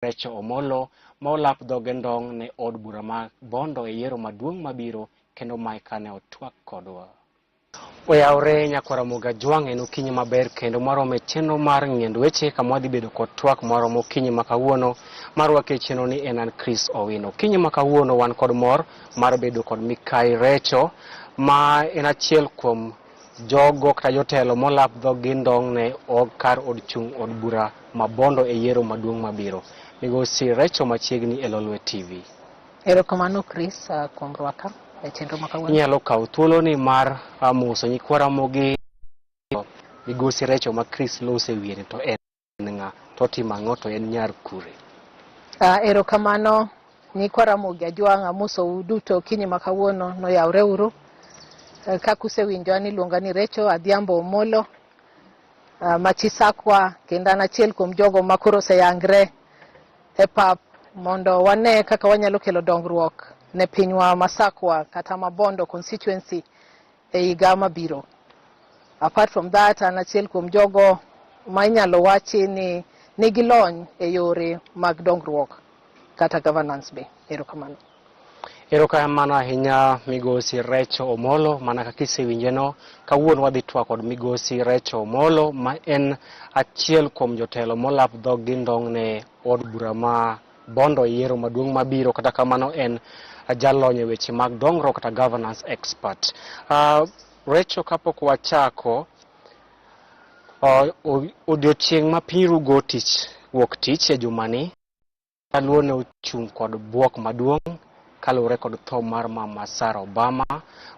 Recho Omolo ma olap dhoge ndong' ne od bura ma Bondo e yiero maduong' mabiro kendo mae kane otwak kodwa. Oyawre nyakwar Ramogi Ajwang' en okinyi maber kendo mwaromo e chenro mar ng'iend weche kama wadhi bedo kod twak mwaromo okinyi ma kawuono marwaki e chenro ni en an Chris Owino. Okinyi ma kawuono wan kod mor mar bedo kod Mikai Recho ma en achiel kuom jogo kata jotelo molap dhoggi ndong' ne kar od chung' od bura ma Bondo e yiero maduong' mabiro. Migosi Recho machiegni e Lolwe TV. Erokamano Chris kuom rwaka e chenro ma kawuono. Inyalo kawo thuoloni mar moso nyikwa Ramogi migosi Recho ma Chris lose wiye ni to en ng'a to otimo ang'o to en nyar kure. Erokamano nyikwa Ramogi Ajwang' amosou duto okinyi ma kawuono noyawre uru. Kaka usewinjo an iluonga ni Recho Adhiambo Omolo Machisakwa kendo an achiel kuom jogo ma koro oseyangre e pap mondo wane kaka wanyalo kelo dongruok ne pinywa Masakwa kata Mabondo constituency e higa mabiro. Apart from that, an achiel kuom jogo ma inyalo wachi ni nigi lony e yore mag dongruok kata governance be. Erokamano. Erokamano ahinya migosi Recho Omolo, mana kaka isewinjeno, kawuono wadhi twak kod migosi Recho Omolo ma en achiel kuom jotelo molap dhoggi ndong' ne od bura ma Bondo e yiero maduong' mabiro, kata kamano en jalony e weche mag dongruok kata governance expert. Recho, kapok wachako, odiochieng' ma piny rugo tich wuok tich e jumani, Jaluo ne ochung' kod buok maduong' kaluwore kod tho mar mama Sarah Obama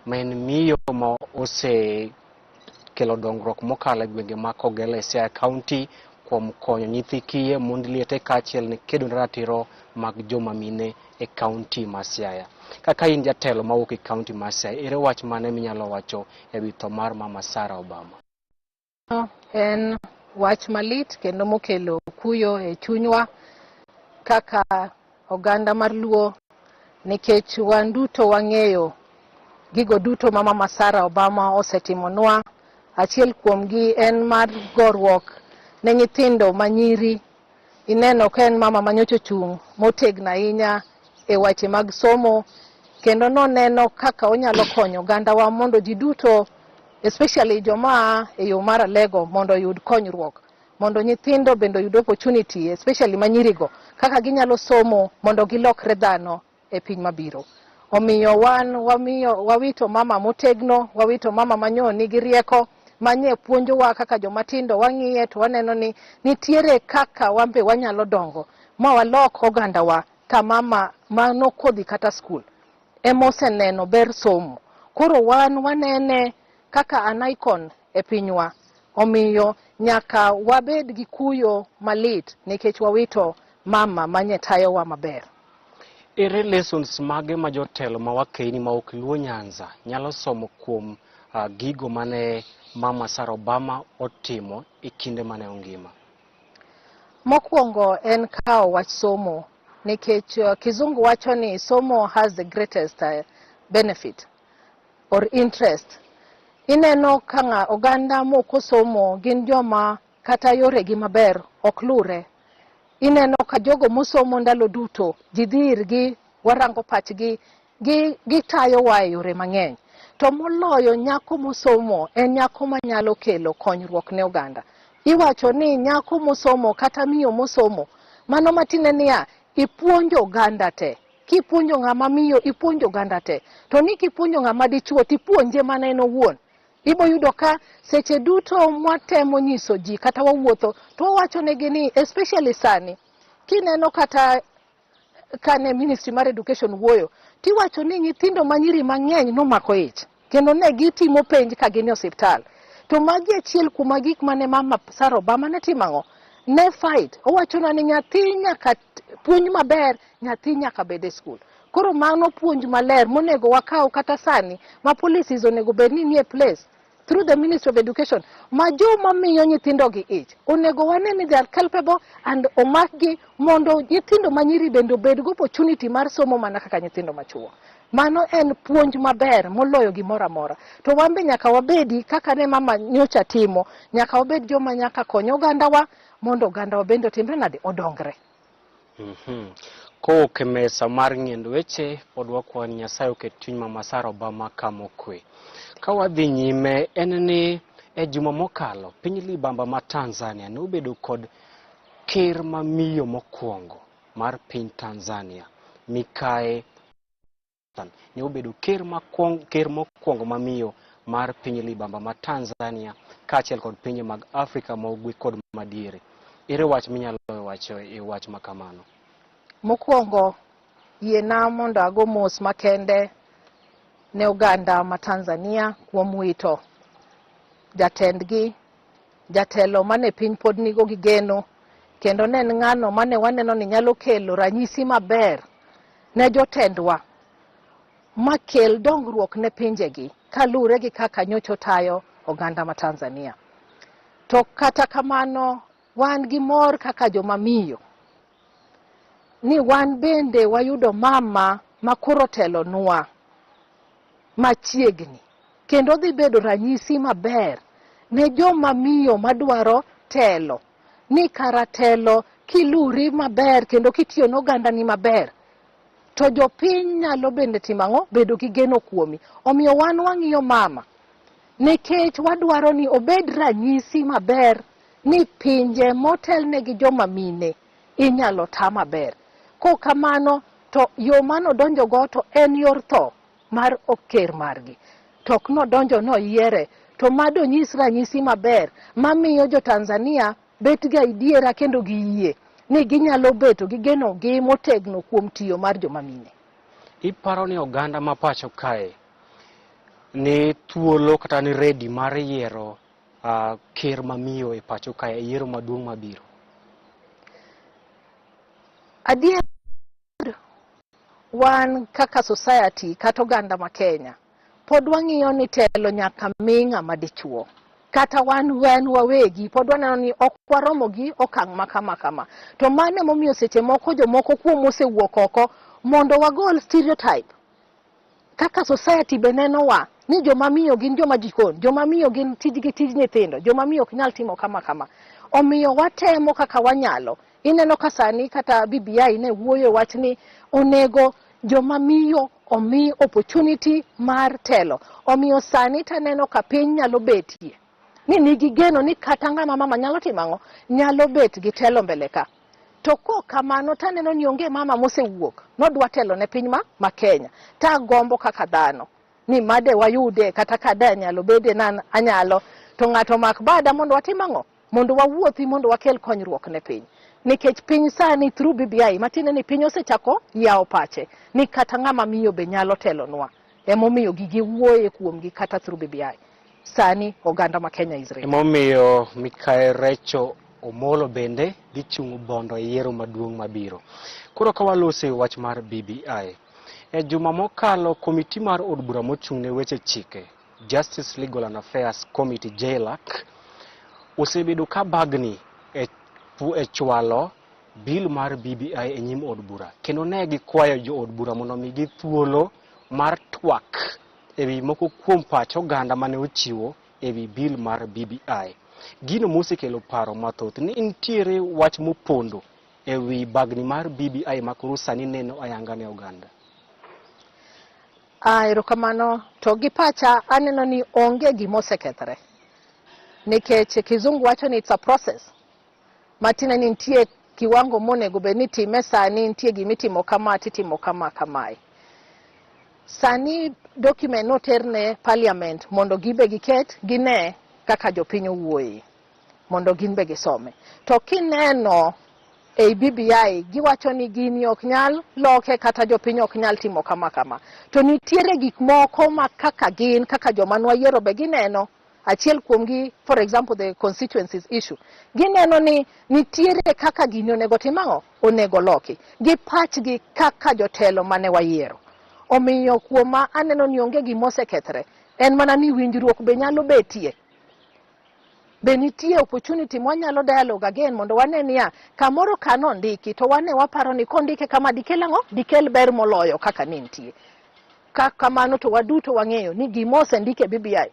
ma en miyo ma osekelo dongruok mokalo e gwenge ma Kogelo e Siaya County kuom konyo nyithi kiye, mond liete kaachiel ne kedo ne ratiro mag joma mine e kaunti ma Siaya. Kaka in jatelo mawuok e kaunti ma Siaya, ere wach mane minyalo wacho e wi tho mar mama Sarah Obama? En wach malit kendo mokelo kuyo e chunywa kaka oganda mar Luo nikech wan duto wang'eyo gigo duto ma Mama Sarah Obama osetimonwa. Achiel kuomgi en mar goruok ne nyithindo manyiri. Ineno ka en mama manyocha ochung' motegno ahinya e weche mag somo kendo noneno kaka onyalo konyo ogandawa mondo ji duto especially joma a e yo mar Alego mondo oyud konyruok mondo nyithindo bende oyud opportunity especially manyirigo kaka ginyalo somo mondo gilokre dhano e piny mabiro. Omiyo wan wamiyo wawito mama motegno, wawito mama manyo nigi rieko manye puonjowa kaka jomatindo wang'iye to waneno ni nitiere kaka wan be wanyalo dongo ma walok ogandawa ka mama manokodhi kata skul ema oseneno ber somo. Koro wan wanene kaka an icon e pinywa. Omiyo nyaka wabed gi kuyo malit nikech wawito mama manye tayowa maber. Ere lessons mage ma jotelo ma wakeini ma ok Luo Nyanza nyalo somo kuom gigo mane Mama Sarah Obama otimo e kinde mane ongima? Mokwongo en kawo wach somo nikech kizungu wacho ni somo has the greatest benefit or interest. Ineno ka ng'a oganda mok osomo gin joma kata yoregi maber ok lure. Ineno ka jogo mosomo ndalo duto ji dhi irgi, warango pachgi, gitayowa e yore mang'eny. To moloyo nyako mosomo en nyako manyalo kelo konyruok ne oganda. Iwacho ni nyako mosomo kata miyo mosomo, mano matiende niya, ipuonjo oganda te. Kipuonjo ng'ama miyo, ipuonjo oganda te. To ni kipuonjo ng'ama dichuo, tipuonje mana en owuon. Ibo yudo ka seche duto mwatemo nyiso ji kata wawuotho to wawacho negi ni especially sani kineno kata kane ministry mar education wuoyo tiwacho ni nyithindo manyiri mang'eny nomako ich kendo ne gitimo penj ka gin e osiptal to magi achiel kuom gik mane mama Sarah Obama ne timo ang'o ne fight owachonwa ni nyathi nyaka puonj maber nyathi nyaka bed e skul koro mano puonj maler monego wakaw kata sani ma policies onego bed ni nie place through the Ministry of Education ma joma miyo nyithindo gi ich onego wane ni they are culpable and omakgi mondo nyithindo manyiri bende obed gi opportunity mar somo mana kaka nyithindo machuo. Mano en puonj maber moloyo gimoro amora. To wan be nyaka wabedi kaka ne mama nyocha timo, nyaka wabed joma nyaka kony ogandawa mondo ogandawa bende otimre nade odongre. Kowuok e mesa mar ng'iend weche, pod wakwayo ni Nyasaye oket chuny Mama Sarah Obama kama okwe. Ka wadhi nyime en ni e juma mokalo, piny libamba ma Tanzania ne obedo kod ker mamiyo mokwongo mar piny Tanzania, Mikae ne obedo ker mokwongo mamiyo mar piny libamba ma Tanzania kaachiel kod pinje mag Afrika ma ugwe kod madiere. Ere wach minyalo wacho e wach ma kamano? Mokwongo, yiena mondo ago mos makende ne oganda ma Tanzania kuom wito jatendgi, jatelo mane piny pod nigo gi geno, kendo ne en ng'ano mane waneno ni nyalo kelo ranyisi maber ne jotendwa makel dongruok ne pinjegi kaluwore gi kaka nyocha otayo oganda ma Tanzania. To kata kamano, wan gi mor kaka joma miyo ni wan bende wayudo mama ma koro telonwa machiegni kendo dhi bedo ranyisi maber ne joma miyo madwaro telo ni kara telo kiluri maber kendo kitiyo ne ogandani maber to jopiny nyalo bende timo ang'o bedo gi geno kuomi. Omiyo wan wang'iyo mama nikech wadwaro ni obed ranyisi maber ni pinje motelne gi joma mine inyalo ta maber. Kok kamano to yo manodonjo go to en yor tho mar ker margi. To ok nodonjo noyiere to mado nyis ranyisi maber mamiyo jo Tanzania bet ga adiera kendo gi yie ni ginyalo beto gi geno gi motegno kuom tiyo mar joma mine. Iparo ni oganda ma pacho kae ni thuolo kata ni ready mar yiero ker mamiyo e pacho kae e yiero maduong' mabiro? Adier wan kaka society kata oganda ma Kenya pod wang'iyo ni telo nyaka mi ng'ama dichuo. Kata wan wawegi pod waneno ni ok waromo gi okang' ma kama kama. To mano emomiyo seche moko jomoko kuom osewuok oko mondo wagol stereotype. Kaka society be nenowa ni joma miyo gin joma jikon, joma miyo gin tijgi tij nyithindo, joma miyo ok nyal timo kama kama. Omiyo watemo kaka wanyalo. Ineno ka sani kata BBI ne wuoyo e wach ni onego joma miyo omi opportunity mar telo. Omiyo sani taneno ka piny nyalo betie ni nigi geno ni kata ng'ama mama nyalo timo ang'o, nyalo bet gi telo mbele ka. To kok kamano taneno ni onge mama mosewuok nodwa telo ne piny ma Kenya. Tagombo kaka dhano ni made wayude kata ka de nyalo bede nan anyalo to ng'ato mak bada mondo watim ang'o, mondo wawuothi mondo wakel konyruok ne piny. Nikech piny sani through BBI matiende ni piny osechako yawo pache ni kata ng'ama miyo be nyalo telonwa. Emomiyo gigi wuoye kuomgi kata through BBI. Sani oganda ma Kenya is ready. Emomiyo Mikael Recho Omolo bende dhi chung' bondo e yiero maduong' mabiro. Koro ka waloso e wach mar BBI, e juma mokalo komiti mar od bura mochung' ne weche chike, Justice Legal and Affairs Committee JLAC, osebedo ka bagni e chwalo bill mar BBI e nyim od bura kendo ne gikwayo jo od bura mondo omigi thuolo mar twak ewi moko kuom pach oganda mane ochiwo ewi bill mar BBI. Gino mosekelo paro mathoth ni nitiere wach mopondo ewi bagni mar BBI ma koro sani neno ayanga ne oganda. Erokamano. To gi pacha aneno ni onge gima osekethore. Nikech kizungu wacho ni it's a process. Matiende ni nitie kiwango monego bed ni itime sani, nitie gima itimo kama titimo kama kamae. Sani document noter ne parliament mondo gibe giket gine kaka jopiny owuoye mondo gin be gisome. To kineno ei BBI giwacho ni gini ok nyal loke kata jopiny ok nyal timo kama kama. To nitiere gik moko ma kaka gin kaka joma nwayiero be gineno. Achiel kuomgi, for example, the constituencies issue. Gineno ni nitiere kaka gini onego tim ang'o? Onego loki. Gi pachgi kaka jotelo mane wayiero. Omiyo kuoma aneno ni onge gima osekethre. En mana ni winjruok be nyalo betie. Be nitie opportunity mwanyalo dialogue again mondo wane niya kamoro ka nondiki to wane waparo ni kondike kama dikel ang'o? Dikel ber moloyo kaka ne nitie. Ka kamano to waduto wang'eyo ni gima osendik e BBI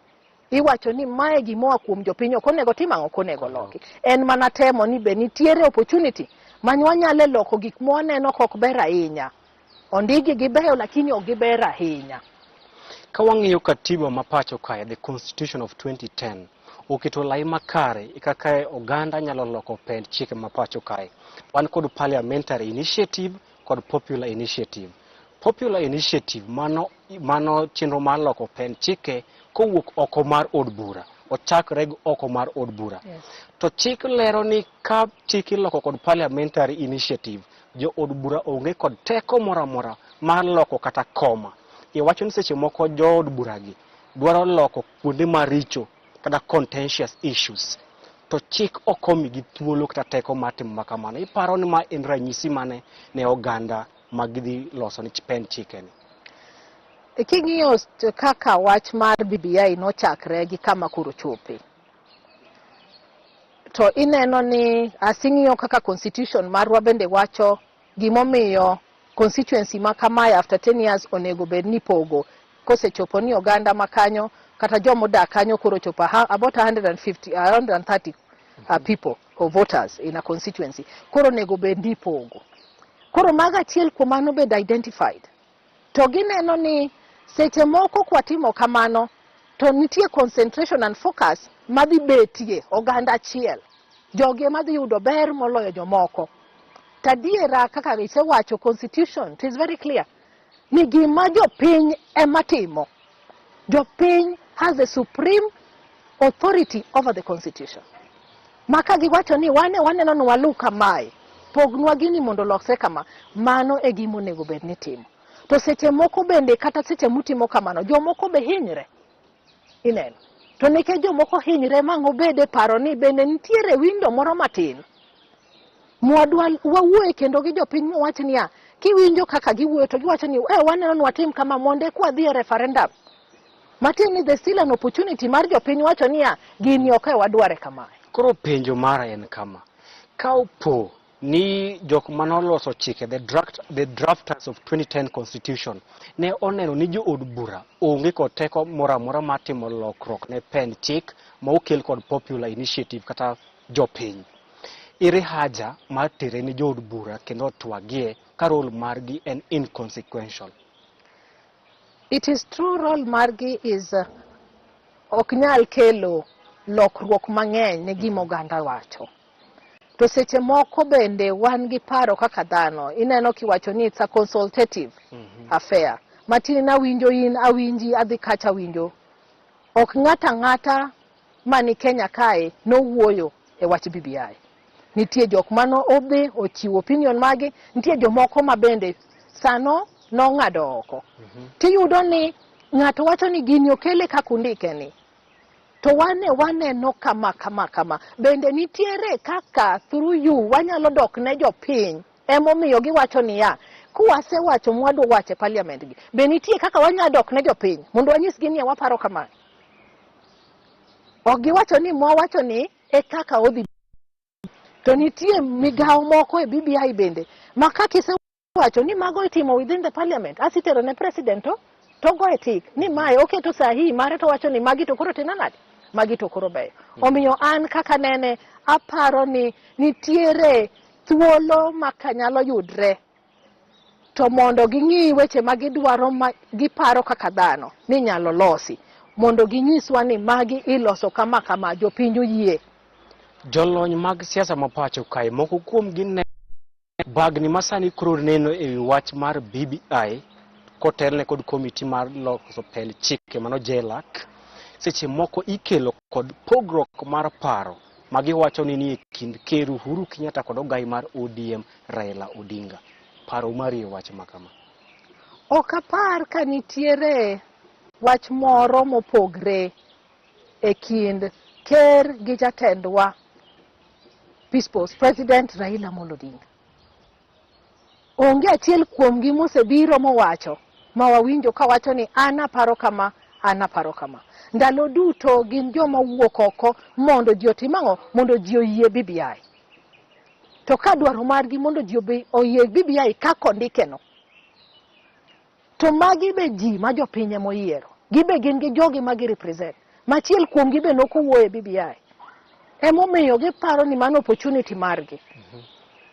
iwacho ni mae gima oa kuom jopiny ok onego tim ang'o? Ok onego loki. En mana temo ni be nitiere opportunity Ma wanyalo loko gik mwaneno kok ber ahinya. Ondigi gibeyo lakini ok giber ahinya. Ka wang'iyo katiba ma pacho kae, the Constitution of 2010, oketo lai makare e kaka oganda nyalo loko pend chike ma pacho kae. Wan kod parliamentary initiative kod popular initiative. Popular initiative mano chenro mar loko pend chike kowuok oko mar od bura, ochakre oko mar od bura. To chik lero ni ka chik iloko kod parliamentary initiative, jo od bura onge kod teko moro amora mar loko kata koma. Iwacho ni seche moko jo od bura gi dwaro loko kuonde maricho kata contentious issues, to chik ok omigi thuolo kata teko mar timo makamano. Iparo ni ma en ranyisi mane ne oganda ma gidhi loso ni pend chike ni? King'iyo kaka wach mar BBI nochakre gi kama koro chope, to ineno ni asing'iyo kaka constitution marwa bende wacho gimomiyo constituency ma kamae after 10 years onego bed ni pogo kosechopo ni oganda ma kanyo kata jomodak kanyo koro chopo about 150 130 people or voters in a constituency, koro onego bed ni ipogo. Koro mago achiel kuom mano bende identified to gineno ni seche moko kwatimo kamano to nitie concentration and focus madhi betie oganda achiel, jogi ema dhi yudo ber moloyo jomoko. To adiera kaka isewacho, constitution it is very clear ni gima jopiny ema timo, jopiny has the supreme authority over the constitution. Ma ka giwacho ni wane waneno ni waluw kamae, pognwa gini mondo olosre kama, mano e gima onego bed ni timo. To seche moko bende kata seche mutimo kamano, jomoko be hinyre, ineno. To nikech jomoko hinyre ma ang' obed e paro ni bende nitiere window moro matin mwadwa wawuoye kendo gi jopiny mowach niya, kiwinjo kaka giwuoyo to giwacho ni waneno ni watim kama mondo eka wadhi e referendum. Matiende ni there's still an opportunity mar jopiny wacho niya, gini ok e wadware kamae. Koro penjo mara en kama, ka opo ni jok manoloso chike, the drafters of 2010 constitution, ne oneno ni jood bura onge kod teko moro amora mar timo lokruok ne pend chik ma okel kod popular initiative kata jopiny, ere haja mar tere ne jood bura kendo otwagie ka role margi en inconsequential? It is true, role margi is ok nyal kelo lokruok mang'eny ne gima oganda wacho. To seche moko bende wan gi paro kaka dhano, ineno kiwacho ni it's a consultative affair. Matin awinjo in, awinji, adhi kacha awinjo. Ok ng'ato ang'ata mani Kenya kae nowuoyo e wach BBI. Nitie jok mano odhi ochiwo opinion magi, nitie jomoko ma bende sano nong'ado oko. Tiyudo ni ng'ato wacho ni gini okele kaka undike ni. To wane waneno kama kama kama. Bende nitiere kaka through you wanyalo dok ne jopiny. Emomiyo giwacho niya, kwasewacho mwadwa wacho e parliament gi, be nitie kaka wanyalo dok ne jopiny mondo wanyisgi ni waparo kamae. Ok giwacho ni mwawacho ni e kaka odhi. To nitie migawo moko e BBI bende ma kaka isewacho ni mago itimo within the parliament, asitero ne president to goye tik ni mae oketo sahihi mare to wacho ni magi to koro timo nade, magi to koro beyo. Omiyo an kaka nene aparo ni nitiere thuolo ma kanyalo yudre to mondo ging'i weche ma gidwaro ma giparo kaka dhano ni nyalo losi, mondo ginyiswa ni magi iloso kama kama, jopiny oyie. Jolony mag siasa ma pacho kae moko kuom gi ne bagni masani koro neno e wi wach mar BBI kotelne kod komiti mar loso pend chike mano JLAC, seche moko ikelo kod pogruok mar paro ma giwacho ni nie kind Ker Uhuru Kenyatta kod ogai mar ODM Raila Odinga. Paro mari e wach ma kama? Ok apar ka nitiere wach moro mopogre e kind ker gi jatendwa Peace President Raila Amolo Odinga. Onge achiel kuomgi mosebiro mowacho ma wawinjo kawacho ni an aparo kama, an aparo kama. Ndalo duto gin joma wuok oko mondo ji otim ang'o? Mondo ji oyie BBI. To ka dwaro margi mondo ji oyie BBI kaka ondike no, to magi be ji ma jopiny ema oyiero. Gibe gin gi jogi ma gi represent. Machiel kuomgi be nok owuoyo e BBI. Emomiyo giparo ni mano opportunity margi.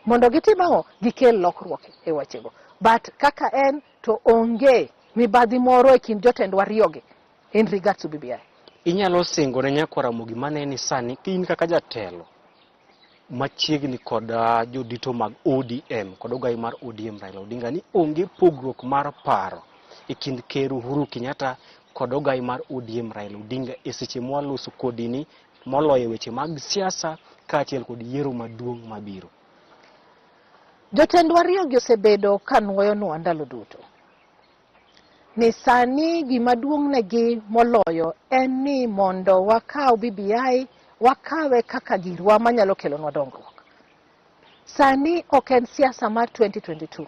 Mondo gitim ang'o? Gikel lokruok e wechego. But kaka en to onge mibadhi moro e kind jotendwa ariyogi in regards to BBI. Inyalo singo ne nyakwar Ramogi maneni sani in kaka jatelo machiegni kod jodito mag ODM kod ogai mar ODM Raila Odinga ni onge pogruok mar paro e kind Ker Uhuru Kenyatta kod ogai mar ODM Raila Odinga e seche mwaloso kodini moloyo weche mag siasa kaachiel kod yiero maduong' mabiro. Jotendwa ariyogi osebedo ka nuoyonwa ndalo duto ni sani gima duong' negi moloyo en ni mondo wakaw BBI, wakawe kaka girwa manyalo kelonwa dongruok. Sani ok en siasa mar 2022.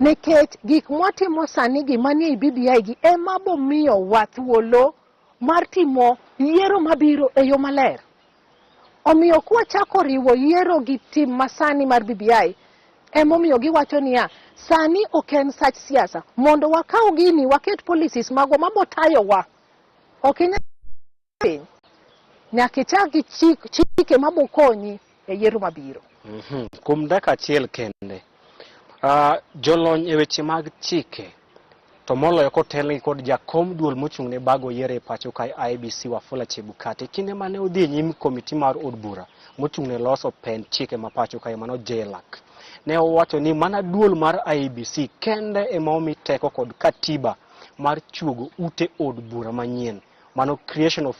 Nikech gik mwatimo sani gi manie BBI gi ema bomiyowa thuolo mar timo yiero mabiro e yo maler. Omiyo kwachako riwo yiero gi tim masani mar BBI, emomiyo giwacho niya, sani ok en sach siasa, mondo wakaw gini waket policies magwa mabotayowa. Ok inyal piny. Nyaka ichak gi chike mabokonyi e yiero mabiro. Kuom dakika achiel kende, jolony e weche mag chike to moloyo kotelnegi kod jakom duol mochung' ne bago yiero e pacho kae IEBC Wafula Chebukati kinde mane odhi e nyim komiti mar od bura mochung' ne loso pend chike ma pacho kae mano JLAC ne owacho ni mana duol mar IEBC kende ema omi teko kod katiba mar chuogo ute od bura manyien, mano creation of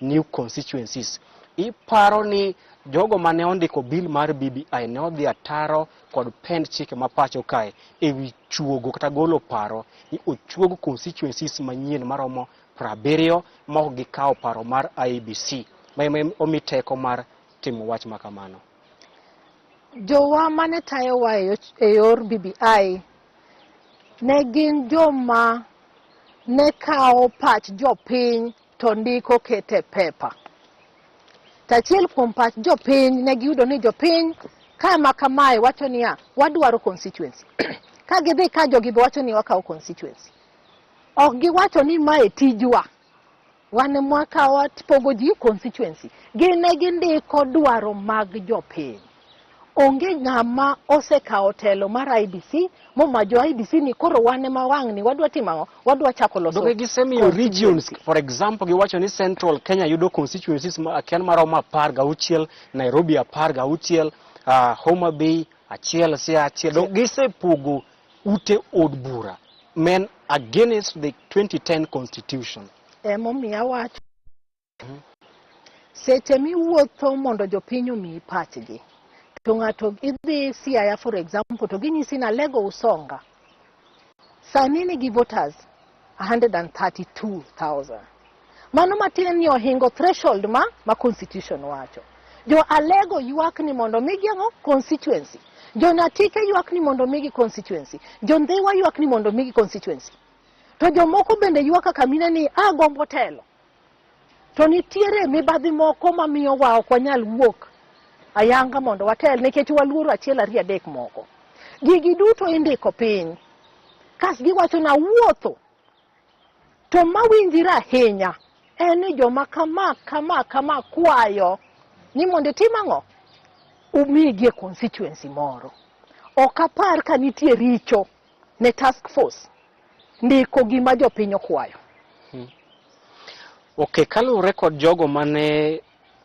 new constituencies. Iparo ni jogo mane ondiko bill mar BBI ne odhi ataro kod pend chike ma pacho kae e wi chuogo kata golo paro ni ochuog constituencies manyien maromo 70 ma ok gikawo paro mar IEBC ma ema omi teko mar timo wach ma kamano. Jowa mane tayowa e yor BBI ne gin joma ne kawo pach jopiny to ndiko kete pepa. To achiel kuom pach jopiny ne giyudo ni jopiny kama kamae wacho niya, wadwaro constituency. Ka gidhi ka jogi be wacho ni wakawo constituency. Ok giwacho ni mae tijwa. Wan mwakawa pogo ji constituency. Gin ne gindiko dwaro mag jopiny. Onge ng'ama osekawo telo mar IEBC moma jo IEBC ni koro wan ema wang' ni wadwa timo ang'o? Wadwa chako loso Donge gisemiyo regions, for example, giwacho ni Central Kenya yudo constituencies ma akian maromo 16, Nairobi 16, Homa Bay achiel si achiel. Donge gisepogo ute od bura men against the 2010 constitution. Emomiyo awacho seche miwuotho mondo jopiny omiyi pachgi to ng'ato idhi Siaya, for example, to ginyisi ni Alego Usonga sani nigi voters 132,000. Mano matiende ni ohingo threshold ma constitution wacho. Jo Alego ywak ni mondo migi ang'o? Constituency. Jo Nyatike ywak ni mondo migi constituency. Jo Ndhiwa ywak ni mondo migi constituency. To jomoko bende ywak kaka mine ni agombo telo. To nitiere mibadhi moko mamiyo wa ok wanyal wuok ayanga mondo watel nikech waluoro achiel ariyo adek moko. Gigi duto indiko piny. Kas giwacho na wuotho. To mawinjire ahinya en ni joma kama kama kama kwayo ni mondo itim ang'o? Umigi e constituency moro. Ok apar ka nitie richo ne task force ndiko gima jopiny okwayo. Okay, kaluwore kod jogo mane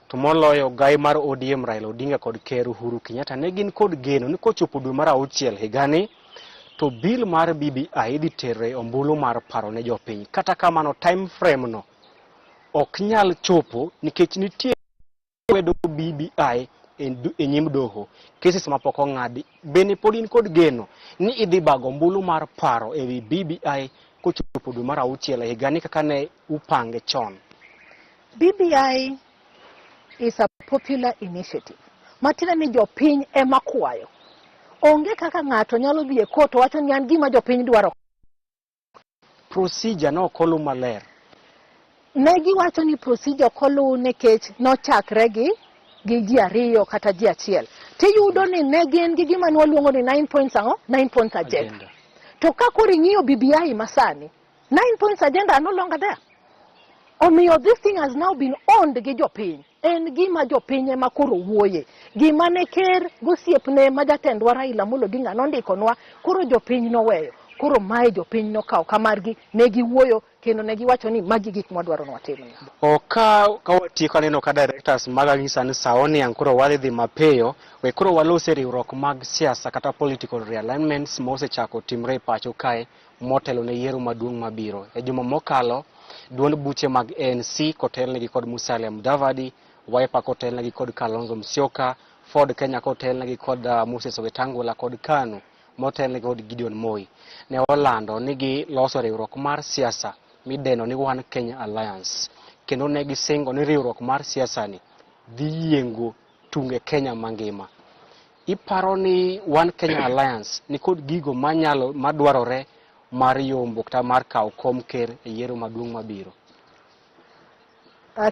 to moloyo gai mar ODM Raila Odinga kod Ker Uhuru Kenyatta ne gin kod geno ni kochopo dwe mar auchiel higani to bill mar BBI idhi tero e ombulu mar paro ne jopiny. Kata kamano time frame no ok nyal chopo nikech nitie kwedo BBI e nyim doho, cases mapok ong'adi. Bende pod in kod geno ni idhi bago ombulu mar paro e wi BBI kochopo dwe mar auchiel e higani kaka ne upange chon? BBI is a popular initiative. Matiende ni jopiny ema kwayo. Onge kaka ng'ato nyalo dhi e court to wacho ni an gima jopiny dwaro. Procedure no ok oluw maler. Ne giwacho ni procedure ok oluw nikech nochakre gi ji ariyo kata ji achiel. Tiyudo ni ne gin gi gima ne waluongo ni 9 points ang'o? 9 points agenda. Agenda. To ka koro ing'iyo BBI masani, 9 points agenda are no longer there. Omiyo this thing has now been owned gi jopiny. En gima jopiny ema koro wuoye. Gima ne ker gosiepne ma jatendwa Raila Amolo Odinga nondikonwa, koro jopiny noweyo. Koro mae jopiny nokawo kamargi, ne giwuoyo kendo ne giwacho ni magi gik mwadwaro ni watimni. O ka watieko, aneno ka directors maga nyisa ni sa oniang', koro wadhi dhi mapiyo. We koro walose riwruok mag siasa kata political realignments mosechako timre e pacho kae motelo ne yiero maduong' mabiro. E juma mokalo, duond buche mag ANC kotelnegi kod Musalia Mudavadi, Wiper kotelnegi kod Kalonzo Musyoka, Ford Kenya kotelnegi kod Moses Wetangula kod KANU motelnegi kod Gideon Moi ne olando ni giloso riwruok mar siasa midendo ni One Kenya Alliance, kendo ne gisingo ni riwruok mar siasa ni dhi yiengo tunge Kenya mangima. Iparo ni One Kenya Alliance ni kod gigo manyalo madwarore mar yombo kata mar kawo kom ker e yiero maduong' mabiro?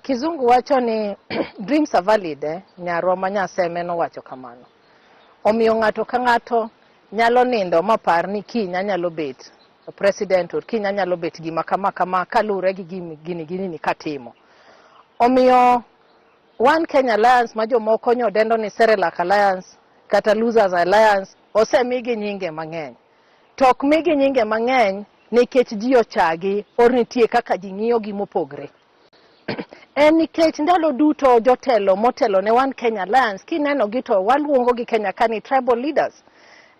Kizungu wacho ni dreams are valid, eh? Nyarwa ma Nyaseme nowacho kamano. Omiyo ng'ato ka ng'ato nyalo nindo mapar ni kiny anyalo bet president or kiny anyalo bet gima kama kama kaluwore gi gini gini katimo. Omiyo One Kenya Alliance ma jomoko nyo dendo ni Cerelac Alliance kata Losers Alliance osemigi nyinge mang'eny. To ok migi nyinge mang'eny nikech ji ochagi or nitie kaka ji ng'iyo gi mopogre. En nikech ndalo duto jotelo motelo ne One Kenya Alliance kineno gi to waluongo gi Kenya ka ni tribal leaders.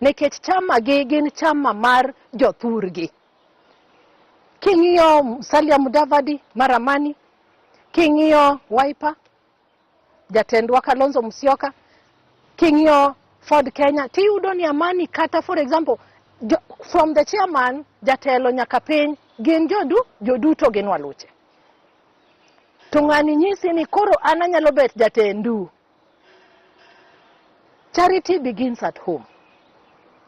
Nikech chama gi gin chama mar jothurgi. King'iyo Musalia Mudavadi mar Amani, king'iyo Wiper, jatendwa Kalonzo Musyoka, king'iyo Ford Kenya, tiyudo ni Amani kata for example, from the chairman, jatelo nyaka piny, gin joduto gin waluche. To ng'ani nyisi ni koro an anyalo bet jatendu. Charity begins at home.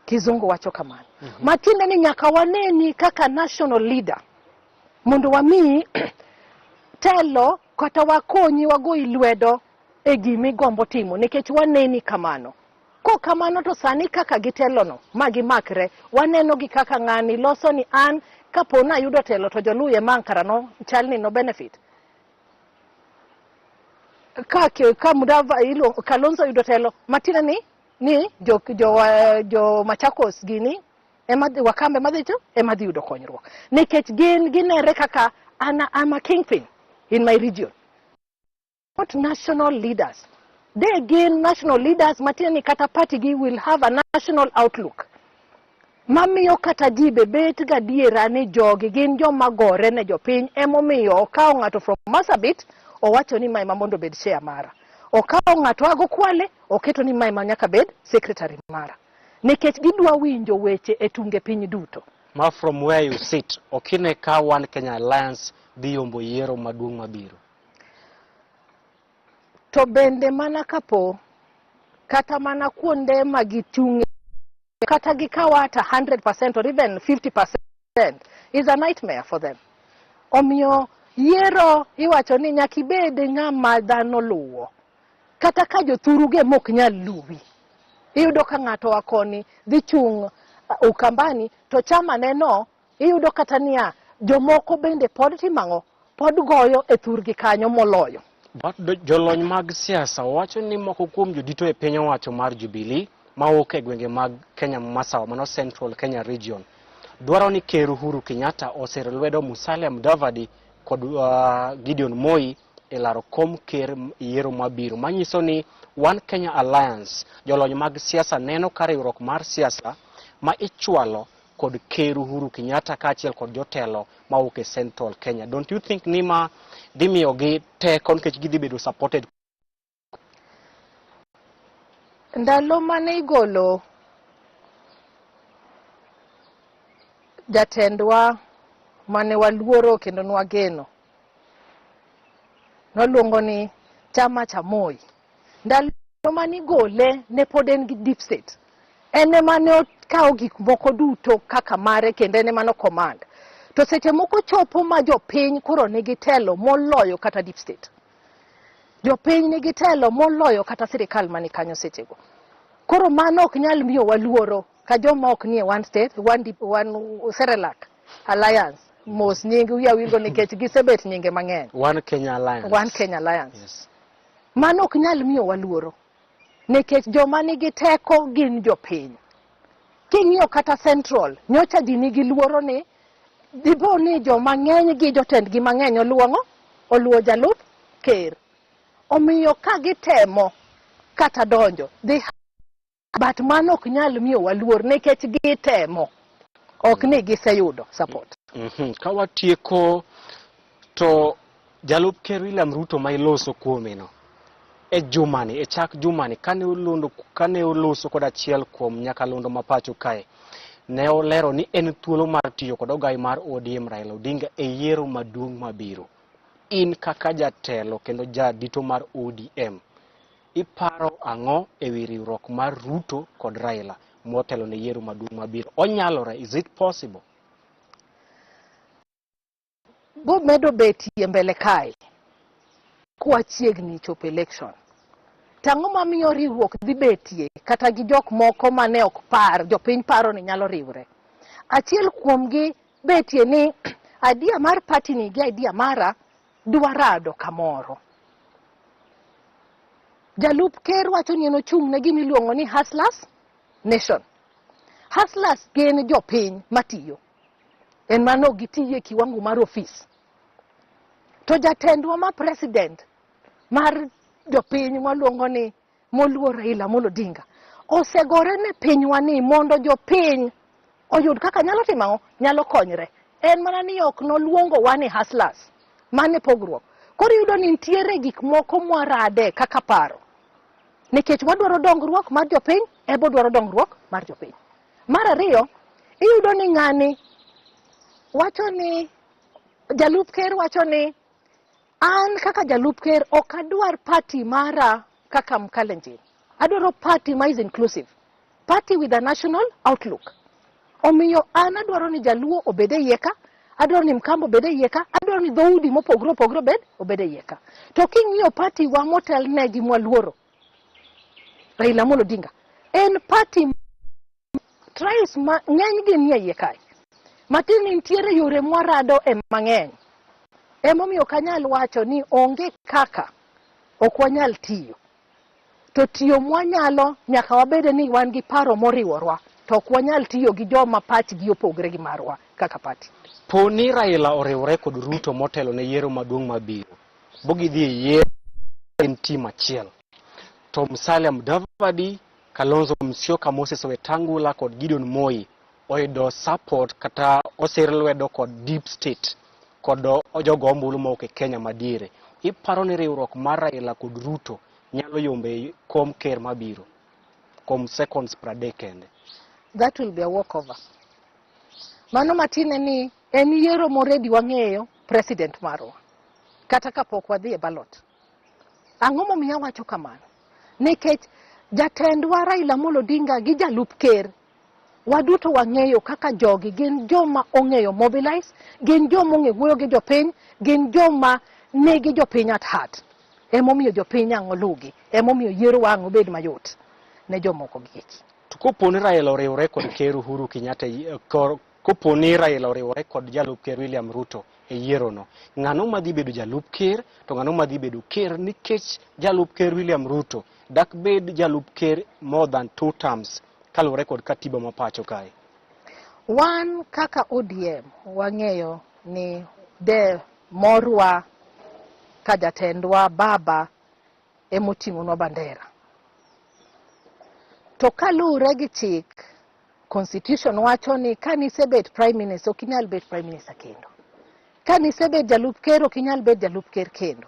Kizungu wacho kamano. Matiende ni nyaka waneni kaka national leader mondo wamiyi telo kata wakonyi wagoyi lwedo e gimigombo timo nikech waneni kamano. Kok kamano to sani kaka gitelono ma gimakre, waneno gi kaka ng'ani loso ni an kapo ni ayudo telo to joluye ma Ankara no chal ni no benefit. Ka Mudava ilo Kalonzo oyudo telo matiende ni jo Machakos gini ema Wakambe madhi to ema dhi yudo konyruok nikech gin ginere kaka an I'm a kingpin in my region. Not national leaders. They gin national leaders matiende ni kata party gi will have a national outlook. Mamiyo kata ji be bet gadiera ni jogi gin joma gore ne jopiny, emomiyo okawo ng'ato from Marsabit owacho ni mae ma mondo obed chair mara. Okawo ng'ato ago Kwale oketo ni mae ma nyaka bed secretary mara. Nikech gidwa winjo weche e tunge piny duto. Ma from where you sit, okine ka One Kenya Alliance dhi yombo yiero maduong' mabiro? To bende mana kapo kata mana kuonde ma gichung'e kata gikawo hata 100% or even 50% is a nightmare for them. Omiyo yiero iwacho ni nyaka ibed ng'ama dhano luwo. Kata ka jothuruge mok nyal luwi. Iyudo ka ng'ato oa koni dhi chung' Ukambani to chama ne no iyudo kata niya jomoko bende pod timo ang'o? Pod goyo e thurgi kanyo moloyo. But jolony mag siasa wacho ni moko kuom jodito e piny owacho mar Jubilee mawuok e gwenge mag Kenya Masawa, mano Central Kenya Region, dwaro ni Ker Uhuru Kenyatta oser lwedo Musalia Mudavadi kod Gideon Moi e laro kom ker yiero mabiro, manyiso ni One Kenya Alliance jolony mag siasa neno ka riwruok mar siasa ma ichwalo kod Ker Uhuru Kenyatta kaachiel kod jotelo mawuok e Central Kenya. Don't you think ni ma dhi miyogi teko nikech gidhi bedo supported? Ndalo mane igolo jatendwa mane waluoro kendo nwageno, nwaluongo ni chama cha Moi. Ndalo mane igole ne pod en gi deep state. En ema ne okawo gik moko duto kaka mare kendo en ema no command. To seche moko chopo ma jopiny koro nigi telo moloyo kata deep state. Jopiny nigi telo moloyo kata sirikal mani kanyo sechego. Koro mano ok nyal miyo waluoro ka joma ok nie one state, one, deep, one Cerelac Alliance. Mos nying wiya wilgo nikech gisebet nyinge mang'eny. One Kenya Alliance. One Kenya Alliance. Yes. Mano ok nyal miyo waluoro. Nikech joma nigi teko gin jopiny. King'iyo kata Central, nyocha ji nigi luoro ni dipo ni joma ng'eny gi jotendgi mang'eny oluwo ang'o? Oluwo jalup ker. Omiyo ka gitemo kata donjo, dhi but mano ok nyal miyo waluor nikech gitemo. Ok ni giseyudo support. Ka watieko to jalup ker William Ruto ma iloso kuome no e jumani, e chak jumani kane oloso kod achiel kuom nyakalondo ma pacho kae, ne olero ni en thuolo mar tiyo kod ogai mar ODM Raila Odinga e yiero maduong' mabiro. In kaka jatelo kendo jadito mar ODM, iparo ang'o ewi riwruok mar Ruto kod Raila motelo ne yiero maduong' mabiro? Onyalore? Is it possible? Bomedo betie mbele kae kwachiegni chopo election. Tang'o mamiyo riwruok dhi betie kata gi jok moko mane ok par, jopiny paro ni nyalo riwre. Achiel kuomgi betie ni idea mar party ni gi idea mara dwa rado kamoro. Jalup ker wacho ni en ochung' ne gima iluongo ni Hustlers Nation. Hustlers gin jopiny matiyo. En mano ok gitiyo e kiwango mar ofis. To jatendwa ma president mar jopiny mwaluongo ni moluor Raila Amolo Odinga osegore ne pinywa ni mondo jopiny oyud kaka nyalo timo ang'o? Nyalo konyre. En mana ni ok noluongo wa ni hustlers. Mano e pogruok. Koro iyudo ni nitiere gik moko mwarade kaka paro. Nikech wadwaro dongruok mar jopiny, ebo dwaro dongruok mar jopiny. Mar ariyo, iyudo ni ng'ani wacho ni jalup ker wacho ni an kaka jalup ker ok adwar party mara kaka Mkalenjin. Adwaro party ma is inclusive. Party with a national outlook. Omiyo an adwaro ni jaluo obed e iye ka, adwaro ni Mkamba obed e iye ka, adwaro ni dhoudi mopogore opogore obed e iye ka. To king'iyo party wa motelne gi mwaluoro Raila Amolo Odinga, en party tribes ma ng'eny gi nie iye kae. Matin ni nitiere yore mwarado e mang'eny. Emomiyo ok anyal wacho ni onge kaka ok wanyal tiyo. To tiyo mwanyalo nyaka wabede ni wan gi paro moriworwa to ok wanyal tiyo gi joma pachgi opogre gi marwa kaka party. Po ni Raila oriwore kod Ruto motelo ne yiero maduong' mabiro, bo gidhi e yiero en team achiel. To Musalia Mudavadi, Kalonzo Musyoka, Moses Wetangula kod Gideon Moi oyudo support kata osir lwedo kod deep state kod jogo ombulu mowuok e Kenya madiere. Iparo ni riwruok mar Raila kod Ruto nyalo yombe kom ker mabiro kuom seconds 30 kende? That will be a walkover. Mano matine ni en yiero moredi wang'eyo president marwa kata kapok wadhi e ballot. Ang'o momiyo awacho kamano? Nikech jatendwa Raila Amolo Odinga gi jalup ker waduto wang'eyo kaka jogi gin joma ong'eyo mobilize, gin joma ong'eyo wuoyo gi jopiny, gin joma nigi jopiny at heart. Emomiyo jopiny ang' oluwgi, emomiyo yiero wa ang' obed mayot ne jomoko gi eki. To kopo ni Raila oriwore kod ker Uhuru Kenyatta, kopo ni Raila oriwore kod jalup ker William Ruto e yiero no, ng'ano madhi bedo jalup ker to ng'ano madhi bedo ker? Nikech jalup ker William Ruto dak bed jalup ker more than 2 terms kaluwore kod katiba ma pacho kae. Wan kaka ODM wang'eyo ni de morwa ka jatendwa baba emoting'onwa bandera. To kaluwore gi chik, constitution wacho ni ka nisebet prime minister ok inyal bet prime minister kendo. Ka nisebet jalup ker ok inyal bet jalup ker kendo.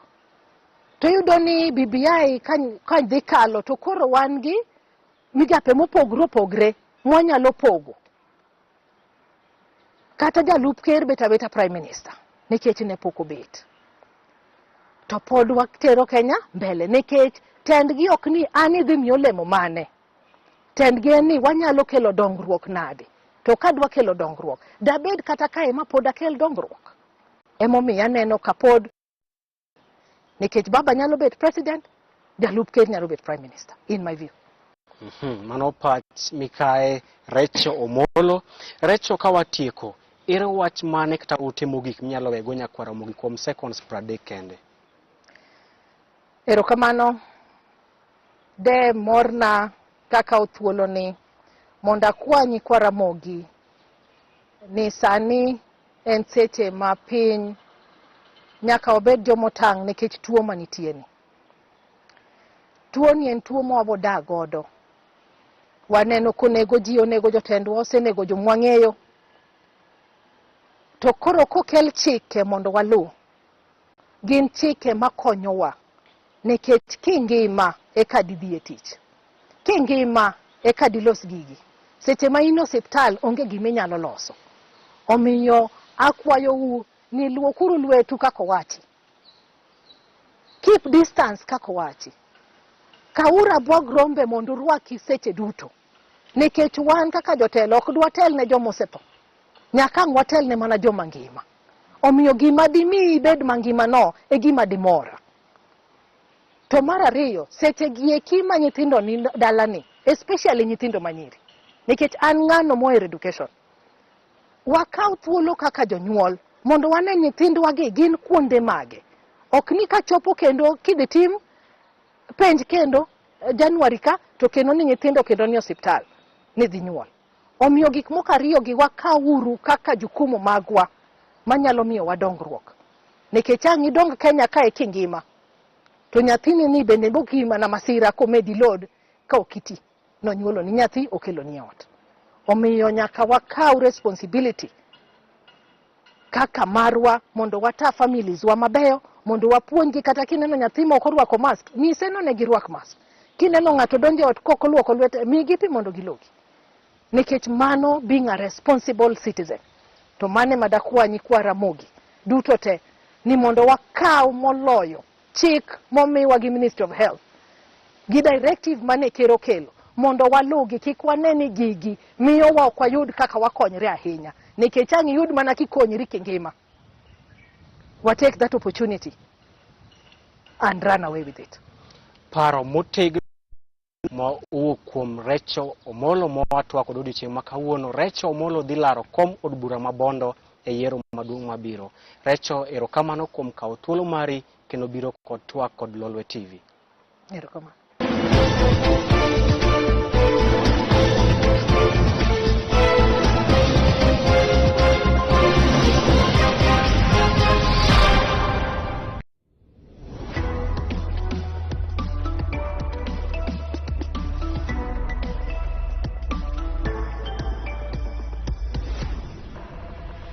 To iyudo ni BBI ka dhi kalo to koro wan gi migape mopogore opogre mwanyalo pogo. Kata jalup ker bet abeta prime minister nikech ne pok obet. To pod watero Kenya mbele nikech tendgi ok ni an idhi miyo olemo mane. Tendgi en ni wanyalo kelo dongruok nade. To kadwa kelo dongruok, dabed kata kae ma pod akel dongruok. Emomiyo aneno ka pod nikech baba nyalo bet president, jalup ker nyalo bet prime minister, in my view. Mano pach mikae Recho Omolo. Recho, ka watieko, ere wach mane kata ote mogik minyalo wego nyakwar Ramogi kuom seconds 30 kende? Erokamano. De morna kakawo thuoloni mondo akwa nyikwa Ramogi ni sani en seche ma piny nyaka wabed jomotang' nikech tuo manitie ni. Tuo ni en tuo ma wabodak godo. Waneno konego ji, onego jotendwa, osenego jomwang'eyo. To koro kokel chike mondo waluw, gin chike makonyowa nikech kingima eka didhi e tich. Kingima eka dilos gigi. Seche ma in e osiptal onge gima inyalo loso. Omiyo akwayou ni luokuru lwetu kaka owachi. Keep distance kaka owachi. Kawuru abuog rombe mondo urwaki seche duto. Nikech wan kaka jotelo ok dwatel ne joma osetho. Nyaka ang' watel ne mana joma ngima. Omiyo gima dimi ibed mangima no e gima dimora. To mar ariyo, seche gi eki ma nyithindo ni dalani, especially nyithindo manyiri, nikech an ng'ano mohero education. Wakaw thuolo kaka jonyuol mondo wane nyithindwa gi gin kuonde mage. Ok ni kachopo kendo kidhi tim penj kendo January ka to kendo ni nyithindo kendo ni osiptal ni dhi nyuol. Omiyo gik moko ariyo gi wakawuru kaka jukumu magwa manyalo miyowa dongruok. Nikech ang' idong Kenya kae kingima, to nyathini ni bende boki mana masira komedi load ka ok iti. Nonyuolo ni nyathi okelo ni e ot. Omiyo nyaka wakaw responsibility kaka marwa mondo wata families wa mabeyo mondo wapuonjgi kata kineno nyathi ma ok orwako mask nyise ni onego irwak mask kineno ng'ato donjo e ot kok oluoko lwete migi pi mondo gilogi nikech mano being a responsible citizen to mano ema dakwa nyikwa Ramogi duto te ni mondo wakaw moloyo chik momiwa gi Ministry of Health gi directive mane ker okelo mondo walugi kik wane ni gigi miyowa ok wayud kaka wakonyre ahinya nikech ang' iyud mana kikonyri kingima wa take that opportunity and run away with it. Paro motegno ma owuok kuom Recho Omolo ma watwak kod odiochieng' ma kawuono. Recho Omolo dhi laro kom od bura ma Bondo e yiero maduong' mabiro. Recho, erokamano kuom kawo thuolo mari kendo biro kod twak kod Lolwe TV. Erokamano.